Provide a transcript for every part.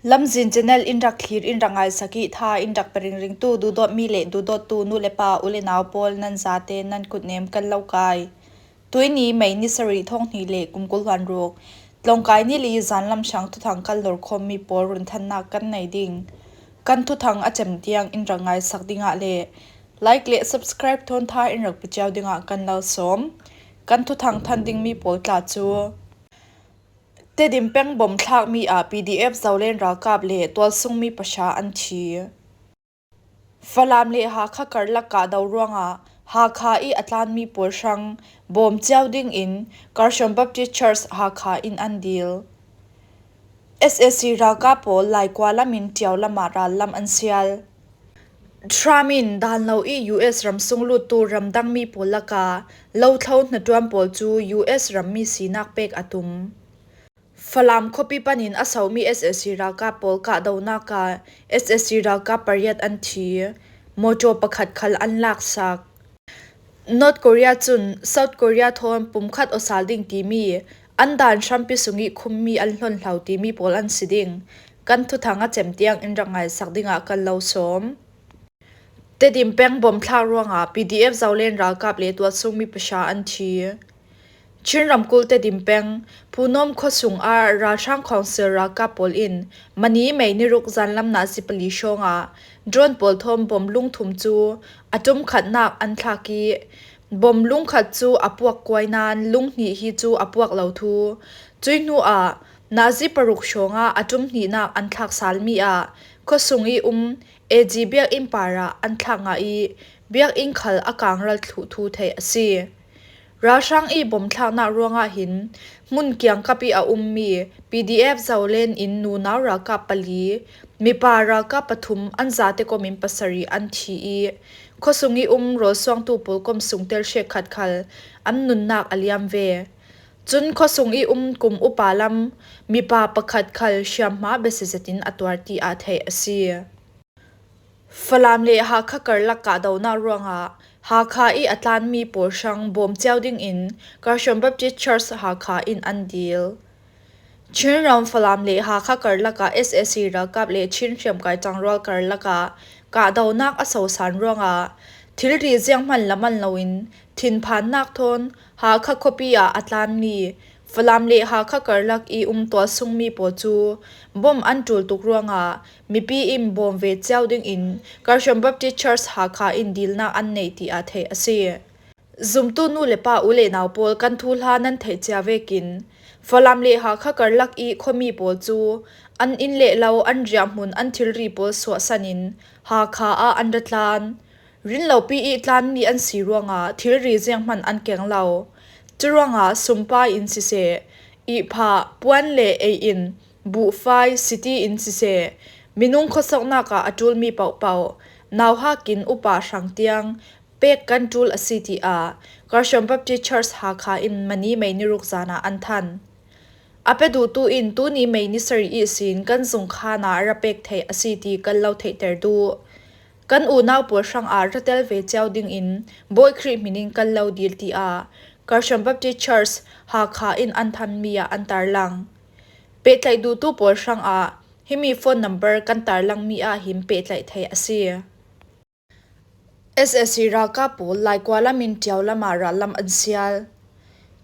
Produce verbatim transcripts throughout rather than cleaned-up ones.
Lamzin channel in rak thlir, in rak ngaisak i tha in rak pe ringringtu duhdawtmi le duhdawttu nu le pa, u le nau pawl, nan zate nan kutnem kan lo kai. Tuini May ni sarih, thawng hnih le kum kul hluan ruk, Tlawngkai ni li zan lam hrang thuthang kan lawrkhawmmi pawl runthannak kan nei ding. Kan thuthang a cem tiang in rak ngaisak dingah le like le subscribe thawn tha in rak pe cio dingah kan lo sawm. Kan thuthang than dingmi pawl tla cu Tedim peng bom thlakmi ah P D F Zolen ralkap le tualsungmi pahra an thi. Falam le Hakha karlak kahdo ruangah Hakha i a tlanmi pawl hrang bawm cio dingin Karshon Baptist Church Hakha in an dil. S A C ralkap pawl Laikua lamin Ṭiau lamah rallam an sial. Trump in dan lo i U S ram sung luttu ramdangmi pawl lakah lothlo hnaṭuan pawl cu U S rammi sinak pek a tum. Falam khuapi panin a somi S A C ralkap pawl kahdonak ah S A C ralkap pariat an thi, mawṭaw pakhat khal an laksak. North Korea cun South Korea thawn pumkhat awsal ding timi an dan hrampi sung i khummi an hlonhlo timi pawl an si ding. Kan thuthang a cem tiang in rak ngaisak dingah kan lo sawm. Tedim peng bom thlak ruangah P D F Zolen ralkap le tualsungmi pahra an thi. Chin ramkulh Tedim peng Phunawm khuasung ah ralhrang council ralkap pawl in mani May ni ruk zanlam nazi pali hrawngah drone pawl thawn bom lungthum cu a ṭum khatnak an thlak i, bom lungkhat cu a puak kuai nain lunghnih hi cu a puak lo thu. Cui hnuah nazi paruk hrawngah a ṭum hnihnak an thlak salmi ah khuasung i um A G biakinn parah an thlak ngah i, biakinn khal a kangral thluh thu theih a si. Ralhrang i bom thlaknak ruangah hin hmun kiangkap i a ummi P D F Zolen in nunau ralkap pali, mipa ralkap pathum an zate komin pasarih an thi i, khuasung i um rawlsuangtu pawl kom sung telhriat khat khal an nunnak a liam ve. Cun khuasung i um kum upa lam mipa pakhat khal hriamhma biasia zetin a tuar tiah theih a si. Falam le Hakha karlak kahdonak ruangah Hakha i a tlanmi pawl hrang bawm cio dingin Karshon Baptist Church Hakha in an dil. Chin ram Falam le Hakha karlak ah S A C ralkap le Chin hriamkai ṭangrual karlak ah kahdonak a sosan ruangah thilri zianghman lam an loin thinphannak thawn Hakha khuapi ah a tlanmi Falam le Hakha karlak i um tualsungmi pawl cu bom an ṭul tuk ruangah mipi in bawm ve cio dingin Karshon Baptist Church Hakha in dilnak an neih tiah theih a si. Zumtu nu le pa, u le nau pawl, kan thuhla nan theih cia vekin Falam le Hakha karlak i khuami pawl cu an inn le lo, an riahhmun, an thilri pawl suahsan in Hakha ah an ra tlan. Rinlopi i tlanmi an si ruangah thilri zianghman an keng lo. Curuangah sumpai in siseh, ihphah, puan le ei in, buhfai, city in siseh, minung khuasawknak ah a ṭulmi paohpaoh, nauhak in upa hrang tiang pek kan ṭul a si, tiah Karshon Baptist Church Hakha in mani May ni ruk zan ah an than. A pe duhtu in tuni May ni sarih ihsin kan zungkhan ah ra pek theih a si ti kan lo theihter duh. Kan unau pawl hrangah ra tel ve cio dingin Bawi Khrih hminin kan lo dil, tiah Karshon Baptist Church Hakha in an thanmi ah an tarlang. Pehtlaih duhtu pawl hrangah himi phone number kan tarlangmi ah hin pehtlaih theih a si. S A C ralkap pawl Laikua lamin Ṭiau lamah rallam an sial.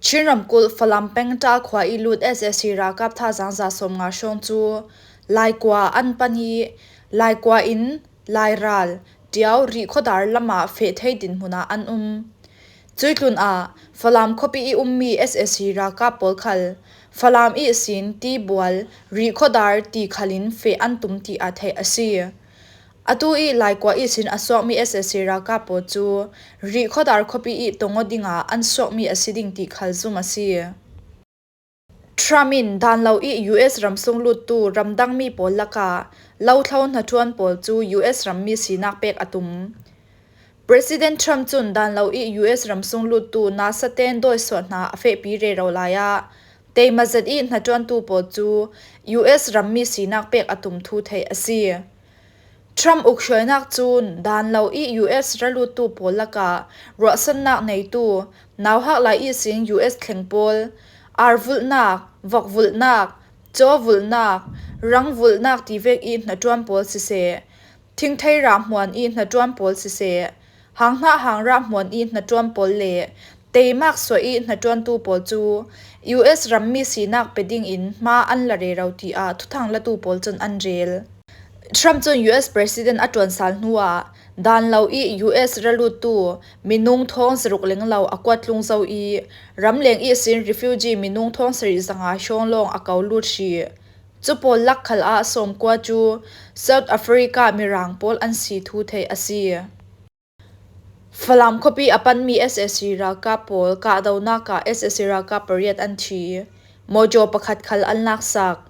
Chin ramkulh Falam peng Ṭa khua i lut S A C ralkap thazaang za sawmnga hrawng cu Laikua an pan i, Laikua in Lairal, Ṭiau, Rihkhawdar lamah feh thei dinhmun ah an um. Cuih tlun ah Falam khuapi i ummi S A C ralkap pawl khal Falam ihsin Tibual, Rihkhawdar ti khalin feh an tum, tiah theih a si. Atu i Laikua ihsin a suakmi S A C ralkap pawl cu Rihkhawdar khuapi i tongaw dingah an suakmi a si ding ti khal zum a si. Trump in dan lo i U S ramsung luttu ramdangmi pawl lakah lothlo hnaṭuan pawl cu U S rammi sinak pek a tum. President Trump cun dan lo i U S ramsung luttu nasaten dawisuah hna a fehpi rero lai ah teima zet i hnaṭuantu pawl cu U S rammi sinak pek a tum thu theih a si. Trump ukhruainak cun dan lo i U S raluttu pawl lakah ruahsannak neitu, nauhak lai ihsin U S thleng pawl, arvulhnak, vokvulhnak, Caw vulhnak, rang vulhnak ti vek i hnaṭuan pawl siseh, thingthei rah hmuan i hnaṭuan pawl siseh, hanghnah hang rah hmuan i hnaṭuan pawl le teimak suah i hnaṭuantu pawl cu U S rammi sinak pe dingin hma an la rero, tiah thuthang latu pawl cun an rel. Trump cun U S President a ṭuan sal hnuah dan lo i U S ra luttu minung thawng zaruk lenglo a kuat tlung zo i ramleng ihsin refugee minung thawng sarih zanga hrawng lawng a ko lut hrih. Cu pawl lak khal ah sawmkua cu South Africa mirang pawl an si thu theih a si. Falam khuapi a panmi S A C ralkap pawl kahdohnak ah S A C ralkap pariat an thi. Mawṭaw pakhat khal an laksak.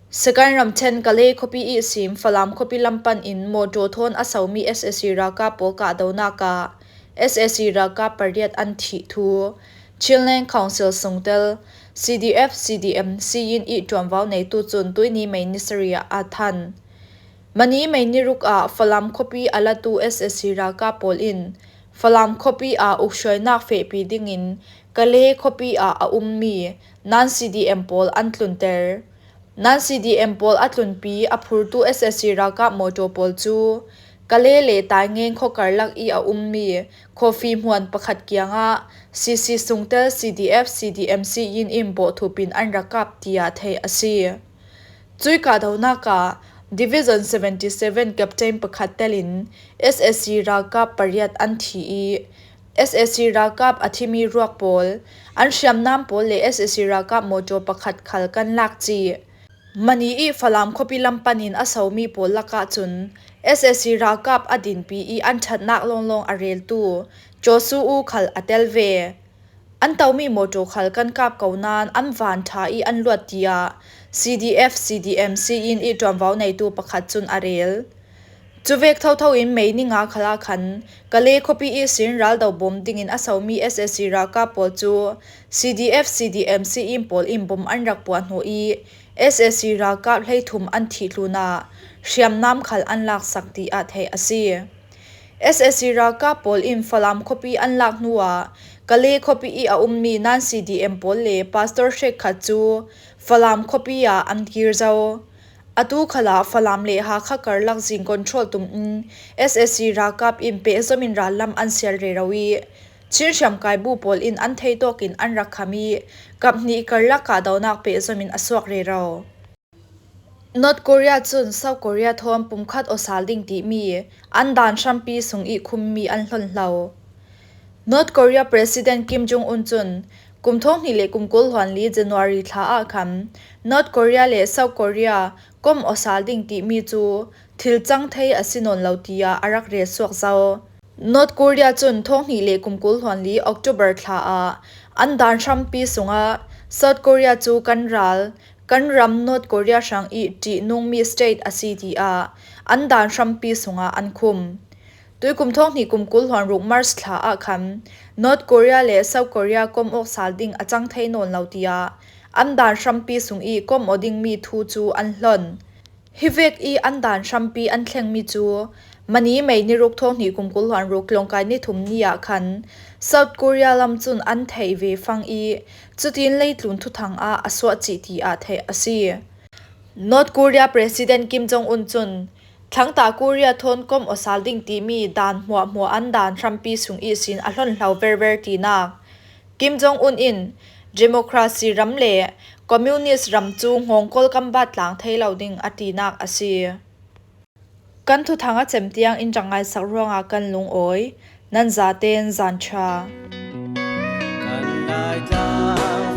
Sagaing ramṭhen Kale khuapi ihsin Falam khuapi lam pan in mawṭaw thawn a somi S A C ralkap pawl kahdohnak ah S A C ralkap pariat an thih thu Chinland Council sungtel C D F C D M Siyin i ṭuanvo neitu cun tuini May ni sarih ah a than. Mani May ni ruk ah Falam khuapi a latu S A C ralkap pawl in Falam khuapi ah ukhruainak fehpi dingin Kale khuapi ah a ummi non C D M pawl an tlunter. Non C D M pawl a tlunpi a phurtu S A C ralkap mawṭaw pawl cu Kale le Taingen khua karlak i a ummi khuafi hmuan pakhat kiangah C C sungtel C D F C D M Siyin in bawhthup in an rak kap, tiah theih a si. Cuih kahdohnak ah Division seventy seven captain pakhat telin S A C ralkap pariat an thi i S A C ralkap a thimi ruak pawl, an hriamnam pawl le S A C ralkap mawṭaw pakhat khal kan lak cih. Mani i Falam khuapi lam panin a somi pawl lakah cun S A C ralkap a dinpi i an ṭhatnak lawnglawng a reltu Josu U khal a tel ve. An tomi mawṭaw khal kan kap ko nain an van ṭha i an luat, tiah C D F C D M Siyin i ṭuanvo neitu pakhat cun a rel. Cuvek thotho in May ni nga khal ah khan Kale khuapi ihsin raldo bawm dingin a somi S A C ralkap pawl cu C D F C D M Siyin pawl in bawm an rak puah hnu i S A C ralkap hleithum an thih tlunah hriamnam khal an laksak, tiah theih a si. S A C ralkap pawl in Falam khuapi an lak hnuah Kale khuapi i a ummi non C D M pawl le pastor hrekkhat cu Falam khuapi ah an kir zo. Atu khalah Falam le Hakha karlak zing control tum in S A C ralkap in pehzom in rallam an sial rero i Chin hriamkaibu pawl in an theitawk in an rak kham i kap hnih karlak kahdohnak pehzom in a suak rero. North Korea cun South Korea thawn pumkhat awsal ding timi an dan hrampi sung i khummi an hlonhlo. North Korea President Kim Jong Un cun kum thawng hnih le kum kul hluan li January thla ah khan North Korea le South Korea kom awsal ding timi cu thil cang thei a si nawn lo tiah a rak rel suak zo. North Korea cun thawng hnih le kum kul hluan li October thla ah an dan hrampi sungah South Korea cu kan ral, kan ram North Korea hrang i ṭihnungmi state a si tiah an dan hrampi sungah an khum. Tui kum thawng hnih kum kul hluan ruk March thla ah khan North Korea le South Korea kom awsal ding a cang thei nawn lo tiah an dan hrampi sung i kom aw dingmi thu cu an hlon. Hivek i an dan hrampi an thlengmi cu mani May ni ruk thawng hnih kum kul hluan ruk tlawngkai ni thum ni ah khan South Korea lam cun an theih ve fang i cutin leitlun thuthang ah a suah cih tiah theih a si. North Korea President Kim Jong Un cun thlangta Korea thawn kom awsal ding timi dan hmuahhmuah an dan hrampi sung ihsin a hlonhlo verver tinak. Kim Jong Un in democracy ram le communist ram cu ngawngkawl kan bat tlang thei lo ding a tinak a si. Kan thuthang a cem tiang in rak ngaisak ruangah kan lungawi, nan zaten zan ṭha. Kan Laitlang